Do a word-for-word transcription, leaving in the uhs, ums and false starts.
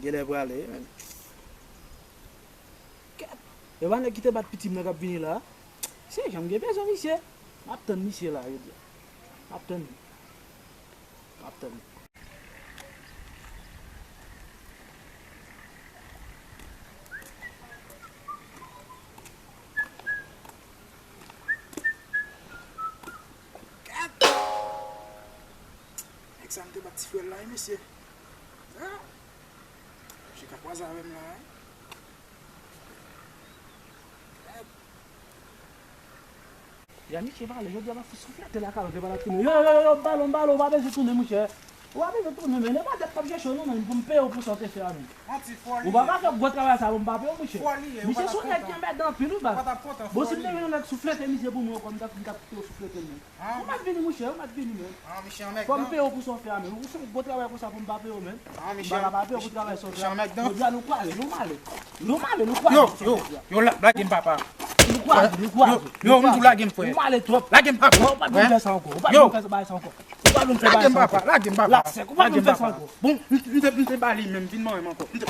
Genlè prale, wi, men. Kèt! E pa nèg ki te bat piti m nan k ap vini la? Se jan m gen bezwen misye. M ap tann misye la, jodi a. M ap tann li. M ap tann li. Kèt! Nèg sa m te bat ti frè l la, wi, mesye. Ah! Misye ka kwaze avè m la, wi. Ya, misye pale, jodi a m ap fout souflete lakay ou, te pa la tounen. Yo, yo, yo, yo, m pale w, m pale w, ou pa bezwen tounen, monchè. Ou pa bezwen tounen, men. E pa dèt k ap chèche w, non, men, pou m peye w pou sa w te fè a, men. Ou pa ka fè gwo travay sa pou m pa peye w, monchè. Misye se yon nèg ki anmèdan anpil, wi, baz. Bon, si m te gen yon nèg souflete misye pou mwen ankò, m t ap, m t ap kite w souflete l, men. Ou mèt vini, monchè, ou mèt vini, men. Fò m peye w pou sa w fè a, men. Ou fè yon gwo travay konsa pou m pa peye w, men. M pa ka pa peye w pou travay sa w fè a. Jodi a nou kwale, nou male. Nou male, nou kwale. Yo, yo, yo, lage m, papa. Nou kwale, nou kwale. Yo, yo, m di w lage m, frè. Ou male twòp. Lage m, papa. Ou pa dwe fè sa ankò. Ou pa dwe fè bagay sa ankò. Ou pa dwe fè bagay sa ankò. Lage m, papa. Lage m, papa. Ou pa dwe fè sa ankò. Bon, m te, m te ba li menm, vin manyen m ankò. M te